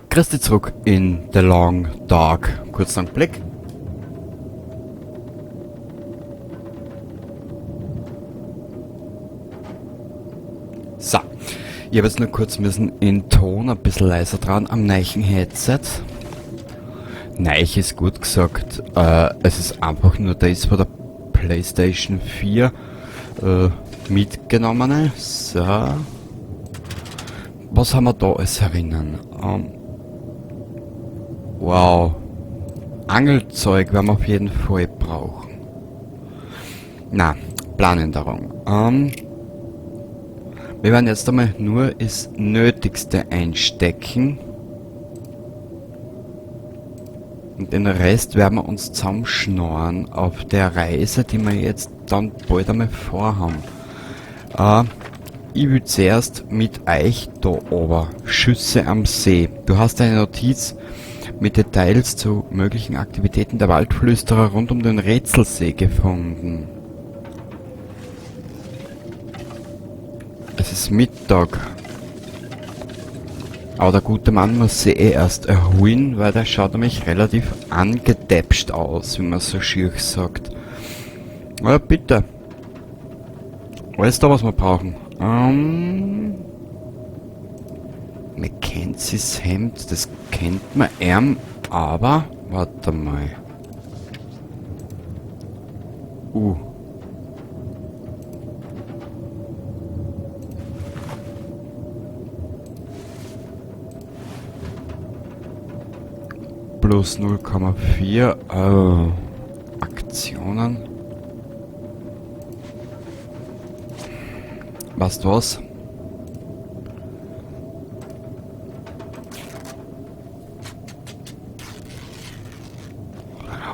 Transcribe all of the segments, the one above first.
Grüß dich zurück in The Long Dark. Kurz einen Blick. So, ich habe jetzt nur kurz müssen in Ton ein bisschen leiser dran am neuen Headset. Neich ist gut gesagt. Es ist einfach nur das von der PlayStation 4 mitgenommene. So. Was haben wir da alles herinnen? Wow. Angelzeug werden wir auf jeden Fall brauchen. Na, Planänderung. Wir werden jetzt einmal nur das Nötigste einstecken. Und den Rest werden wir uns zusammenschnorren auf der Reise, die wir jetzt dann bald einmal vorhaben. Ich will zuerst mit euch da oben. Schüsse am See. Du hast eine Notiz mit Details zu möglichen Aktivitäten der Waldflüsterer rund um den Rätselsee gefunden. Es ist Mittag. Aber der gute Mann muss sich eh erst erholen, weil der schaut nämlich relativ angedäpscht aus, wie man so schier sagt. Ja, bitte. Alles da, was wir brauchen. Mackenzies Hemd, das kennt man aber, warte mal. Plus 0,4, Aktionen. Weißt du was?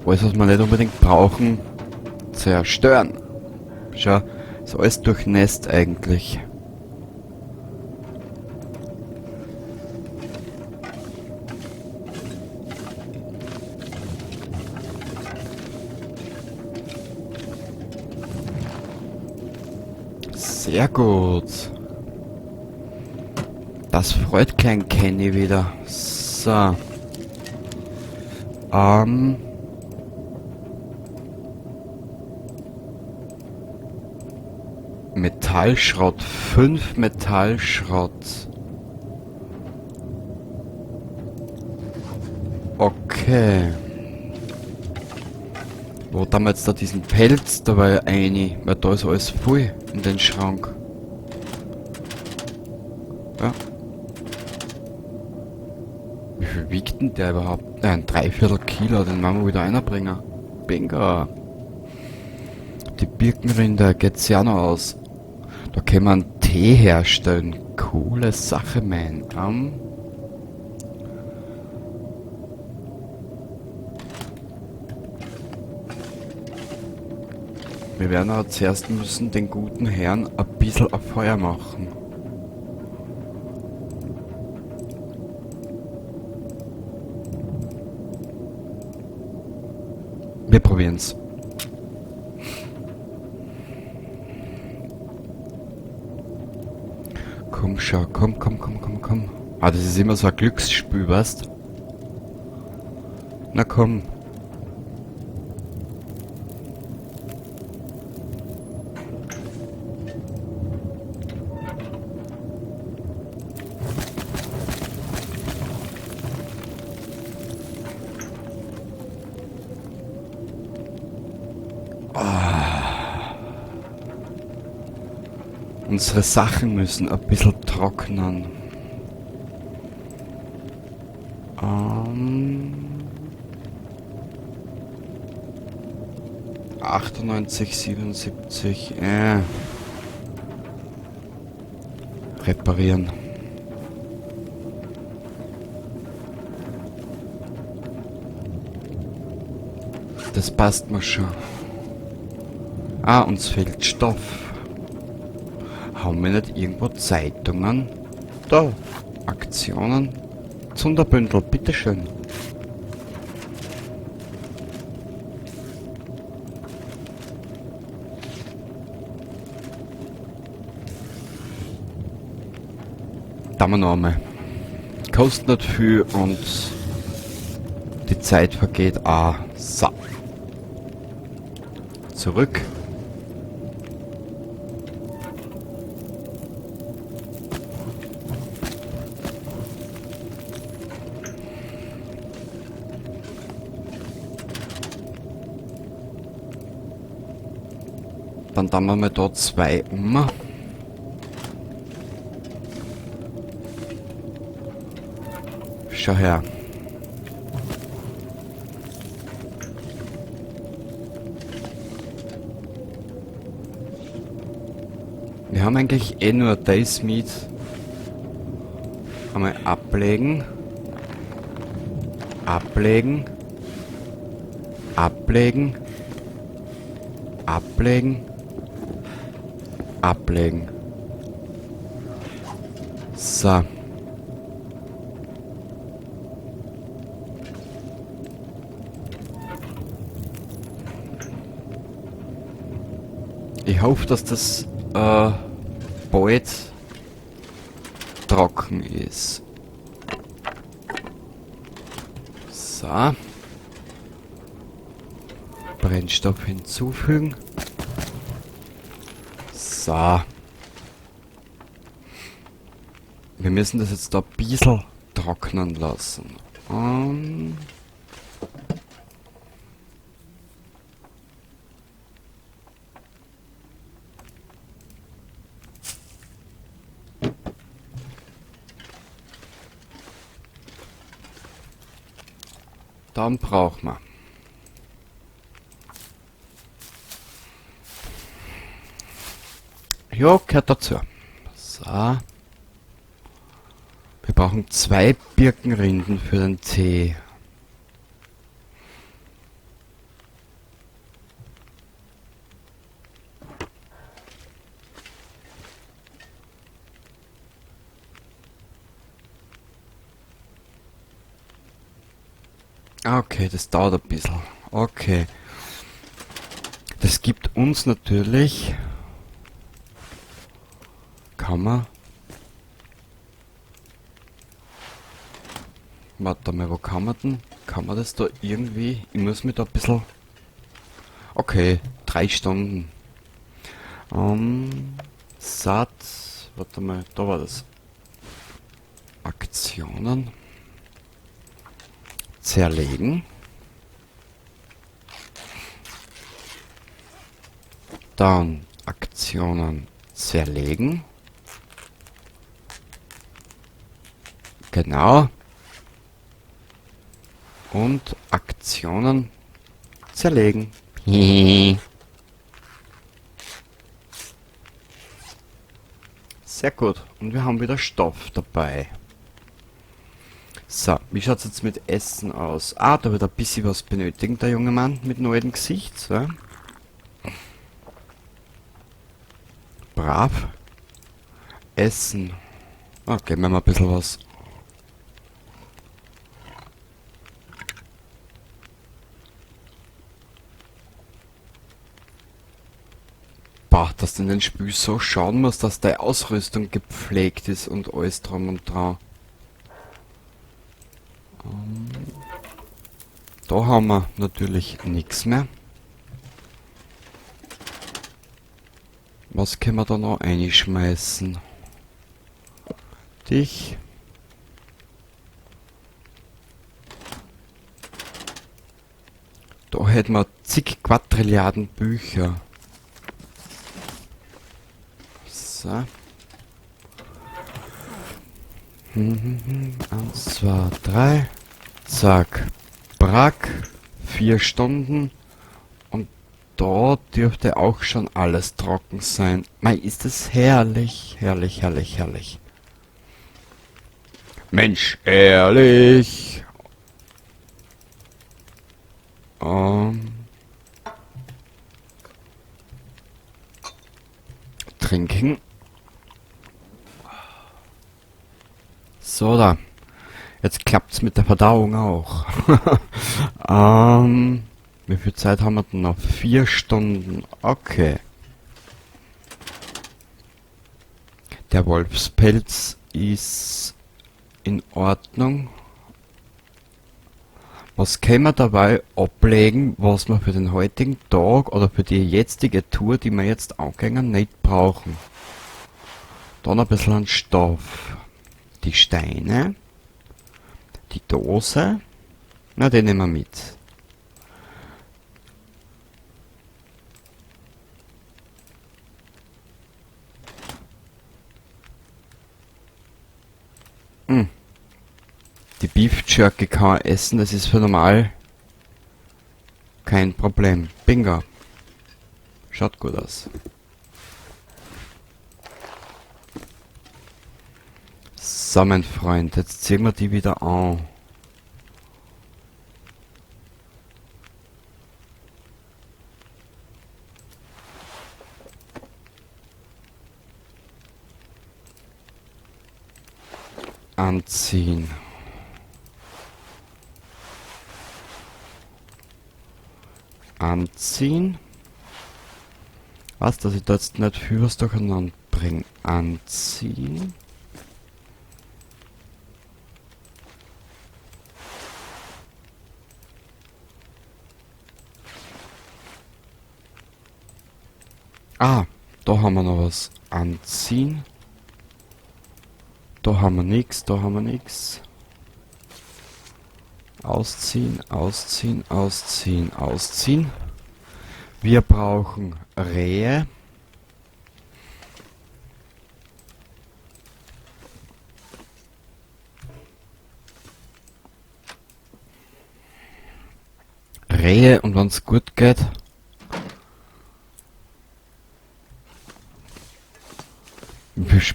Alles, was wir nicht unbedingt brauchen, zerstören. Schau, ist alles durchnässt eigentlich. Sehr gut. Das freut Klein Kenny wieder. So. Metallschrott. 5 Metallschrott. Okay. Wo haben wir jetzt da diesen Pelz dabei rein? Weil da ist alles voll in den Schrank. Ja. Wie viel wiegt denn der überhaupt? Nein, 3/4 Kilo, den werden wir wieder reinbringen. Bingo. Die Birkenrinde geht's ja noch aus. Da kann man Tee herstellen. Coole Sache, man. Wir werden aber zuerst müssen den guten Herrn ein bisschen ein Feuer machen. Wir probieren's. Komm schon, komm, komm, komm, komm, komm. Ah, das ist immer so ein Glücksspiel, weißt? Na komm. Unsere Sachen müssen ein bisschen trocknen. 98, 77, Reparieren. Das passt mir schon. Ah, uns fehlt Stoff. Haben wir nicht irgendwo Zeitungen? Da, Aktionen. Zunderbündel, bitteschön. Da haben wir noch einmal. Kostet nicht viel und die Zeit vergeht auch. So. Zurück. Dann tun wir mal da 2 um. Schau her. Wir haben eigentlich eh nur das mit. Einmal ablegen. Ablegen. Ablegen. Ablegen. Ablegen. So. Ich hoffe, dass das bald trocken ist. So. Brennstoff hinzufügen. So. Wir müssen das jetzt da ein bisschen trocknen lassen. Dann brauchen wir ja, gehört dazu. So. Wir brauchen 2 Birkenrinden für den Tee. Okay, das dauert ein bisschen. Okay. Das gibt uns natürlich... Kann man... Warte mal, wo kann man denn? Kann man das da irgendwie... Ich muss mich da ein bisschen... Okay, 3 Stunden. Satz... Warte mal, da war das. Aktionen... Zerlegen. Dann Aktionen zerlegen. Genau. Und Aktionen zerlegen. Sehr gut. Und wir haben wieder Stoff dabei. So, wie schaut's jetzt mit Essen aus? Ah, da wird ein bisschen was benötigen, der junge Mann mit neuem Gesicht. So. Brav. Essen. Ah, geben wir mal ein bisschen was. Bah, dass du in den Spiel so schauen musst, dass deine Ausrüstung gepflegt ist und alles drum und dran. Da haben wir natürlich nix mehr. Was können wir da noch einschmeißen? Dich. Da hätten wir zig Quadrilliarden Bücher. So. 1, 2, 3. Zack. Brack. 4 Stunden. Und da dürfte auch schon alles trocken sein. Mei, ist das herrlich, herrlich, herrlich, herrlich. Mensch, ehrlich. Trinken. So, da. Jetzt klappt's mit der Verdauung auch. Wie viel Zeit haben wir denn noch? 4 Stunden. Okay. Der Wolfspelz ist in Ordnung. Was können wir dabei ablegen, was wir für den heutigen Tag oder für die jetzige Tour, die wir jetzt angehen, nicht brauchen? Dann ein bisschen an Stoff. Die Steine. Die Dose. Na, den nehmen wir mit. Hm. Die Beef Jerky kann man essen, das ist für normal kein Problem. Bingo. Schaut gut aus. So, mein Freund, jetzt ziehen wir die wieder an. Anziehen. Anziehen. Was, dass ich da jetzt nicht viel was durcheinander bringe. Anziehen. Ah, da haben wir noch was. Anziehen. Da haben wir nix, da haben wir nix. Ausziehen, ausziehen, ausziehen, ausziehen. Wir brauchen Rehe. Rehe, und wenn's gut geht.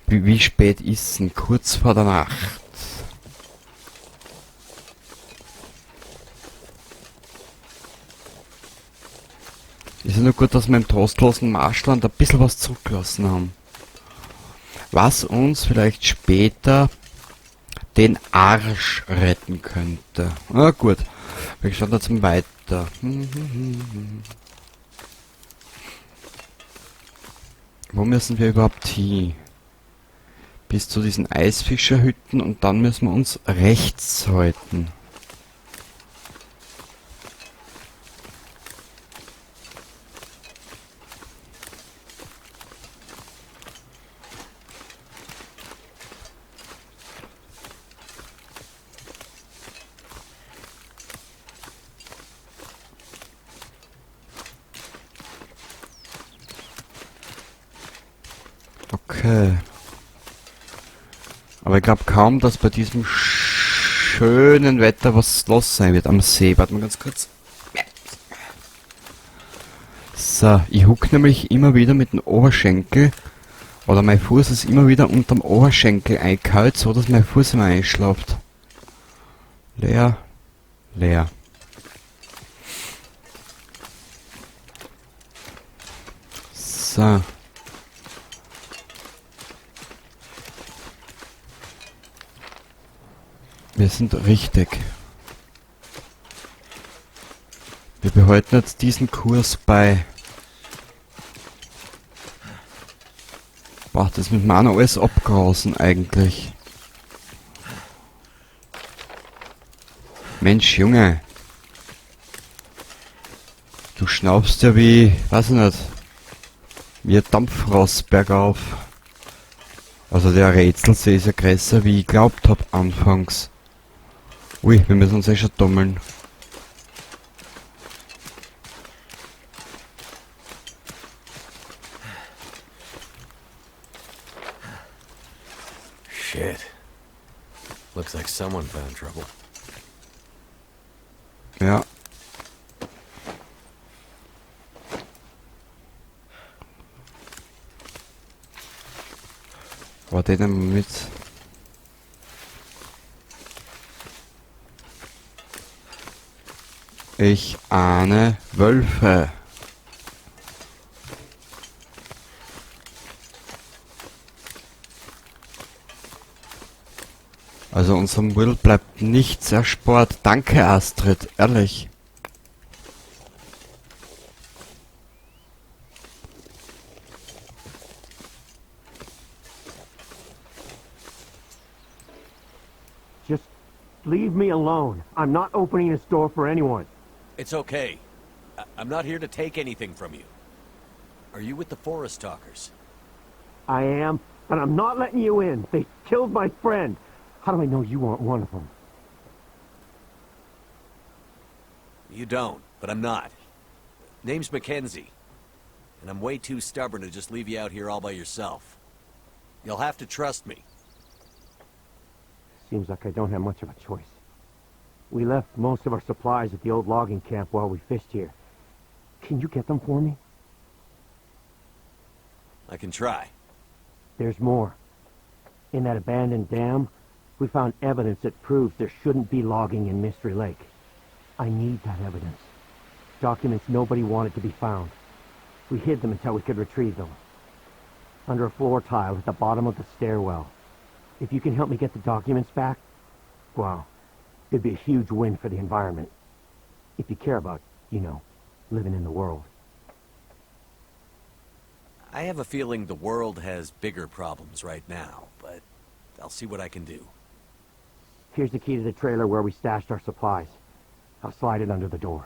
Wie spät ist denn? Kurz vor der Nacht. Ist ja nur gut, dass wir im trostlosen Marschland ein bisschen was zurückgelassen haben. Was uns vielleicht später den Arsch retten könnte. Na gut, wir schauen da zum Weiter. Wo müssen wir überhaupt hin? Bis zu diesen Eisfischerhütten und dann müssen wir uns rechts halten. Okay. Aber ich glaub kaum, dass bei diesem schönen Wetter was los sein wird am See. Warte mal ganz kurz. So, ich huck nämlich immer wieder mit dem Oberschenkel, oder mein Fuß ist immer wieder unterm Oberschenkel eingekalt, so dass mein Fuß immer einschlaft. Leer, leer. So. Wir sind richtig. Wir behalten jetzt diesen Kurs bei. Boah, das mit Mana alles abgrasen eigentlich. Mensch, Junge. Du schnaubst ja wie, weiß ich nicht, wie ein Dampfross bergauf. Also der Rätselsee ist ja größer, wie ich glaubt hab anfangs. Ui, wir müssen uns eh schon tummeln. Shit. Looks like someone found trouble. Ja. Aber den nehmen wir mit. Ich ahne Wölfe. Also unserem Will bleibt nichts erspart. Danke, Astrid, ehrlich. leave me alone. I'm not opening this door for anyone. It's okay. I'm not here to take anything from you. Are you with the Forest Talkers? I am, but I'm not letting you in. They killed my friend. How do I know you aren't one of them? You don't, but I'm not. Name's Mackenzie. And I'm way too stubborn to just leave you out here all by yourself. You'll have to trust me. Seems like I don't have much of a choice. We left most of our supplies at the old logging camp while we fished here. Can you get them for me? I can try. There's more. In that abandoned dam, we found evidence that proves there shouldn't be logging in Mystery Lake. I need that evidence. Documents nobody wanted to be found. We hid them until we could retrieve them. Under a floor tile at the bottom of the stairwell. If you can help me get the documents back, well, it'd be a huge win for the environment. If you care about, you know, living in the world. I have a feeling the world has bigger problems right now, but I'll see what I can do. Here's the key to the trailer where we stashed our supplies. I'll slide it under the door.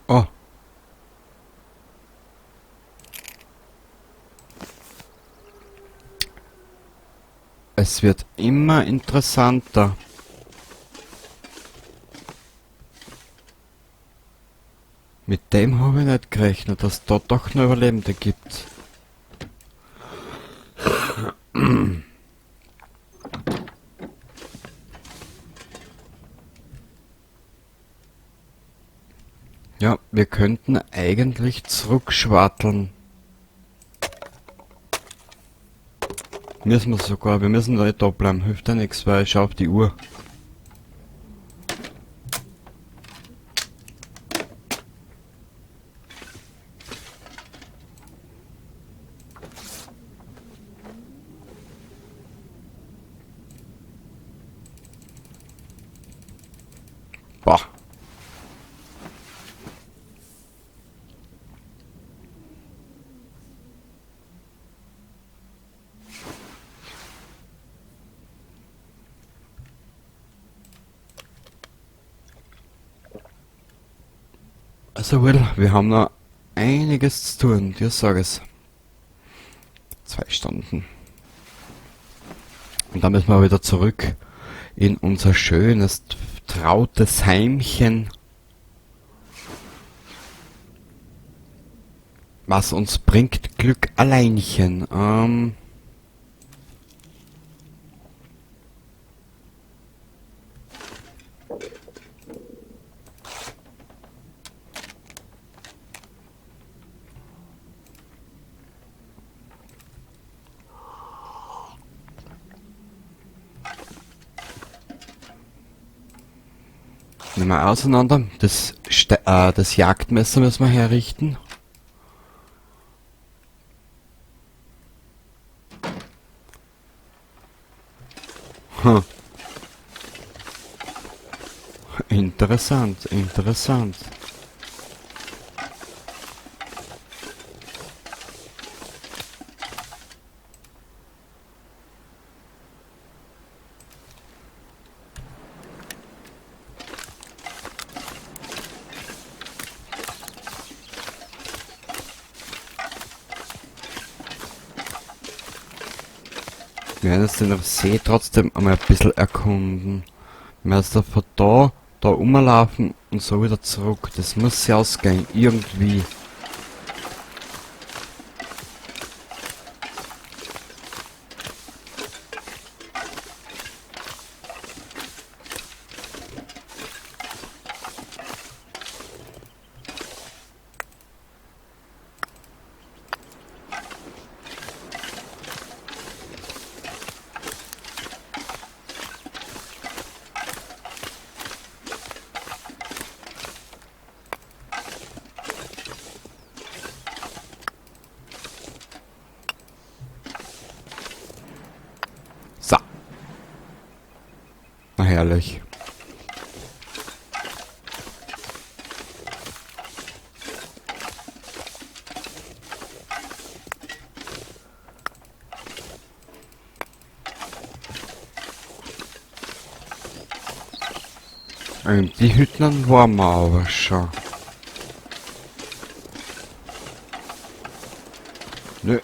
Oh. Es wird immer interessanter. Mit dem habe ich nicht gerechnet, dass es da doch noch Überlebende gibt. Ja, wir könnten eigentlich zurückschwarteln. Müssen wir sogar, wir müssen da nicht da bleiben, hilft ja nichts, weil ich schau auf die Uhr. Boah. Also well, wir haben noch einiges zu tun, dir sag es. 2 Stunden. Und dann müssen wir wieder zurück in unser schönes, trautes Heimchen. Was uns bringt Glück alleinchen. Nehmen wir auseinander. Das Jagdmesser müssen wir herrichten. Interessant, interessant. Wir werden jetzt den See trotzdem einmal ein bisschen erkunden. Wir werden jetzt da von da rumlaufen und so wieder zurück. Das muss ja ausgehen, irgendwie. So. Na herrlich. Die Hütten waren wir aber schon. Nö.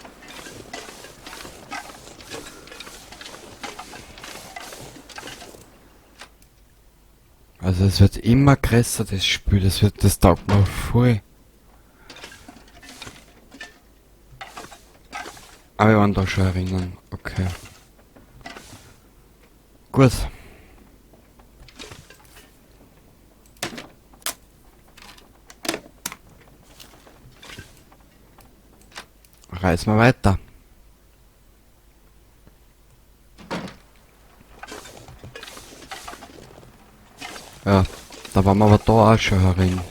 Also es wird immer größer, das Spiel, das taugt mir voll. Aber wir waren da schon erinnern, okay. Gut. Reißen wir weiter. Ja, da waren wir aber da auch schon herin.